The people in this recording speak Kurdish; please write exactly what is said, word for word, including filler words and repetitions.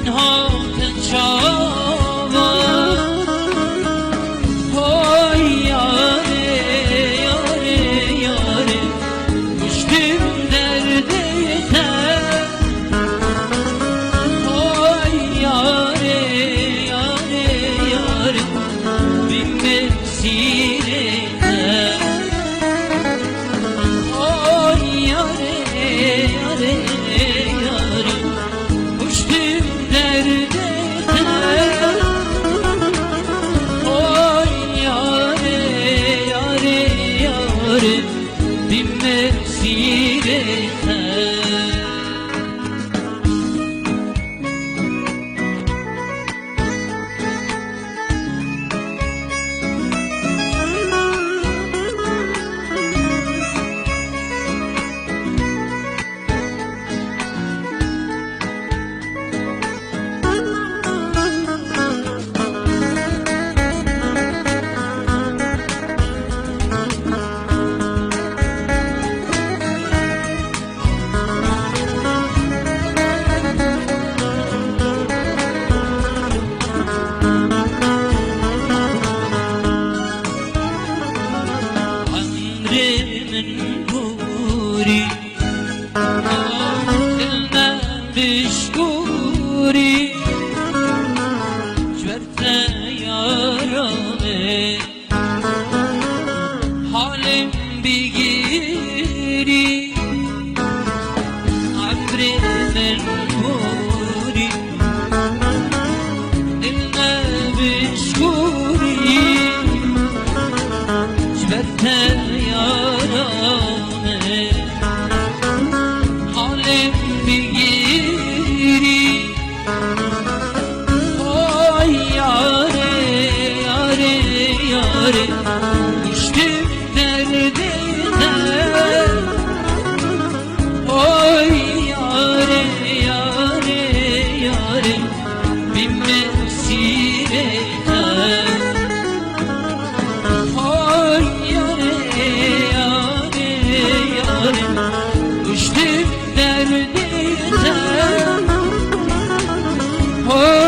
Hatin çavan, hoy yare, yare, yare, kuştim derdê te. Hoy yare, yare, yare, bin mesîrê te. Oy yare, yare, yare, kuştim derdê te. Oy yare, yare, yare, bin mesîrê te. Emrê min borî, dil me bişkorî, ji ber te yara min. Halim bigiri, emrê min borî, dil me bişkorî, ji ber te yara min. Halim bigiri, oy yare, yare, yare, kuştim derdê te. Oy yare, yare, yare, bin mesîrê te. Oy yare, yare, yare, kuştim derdê te. Oy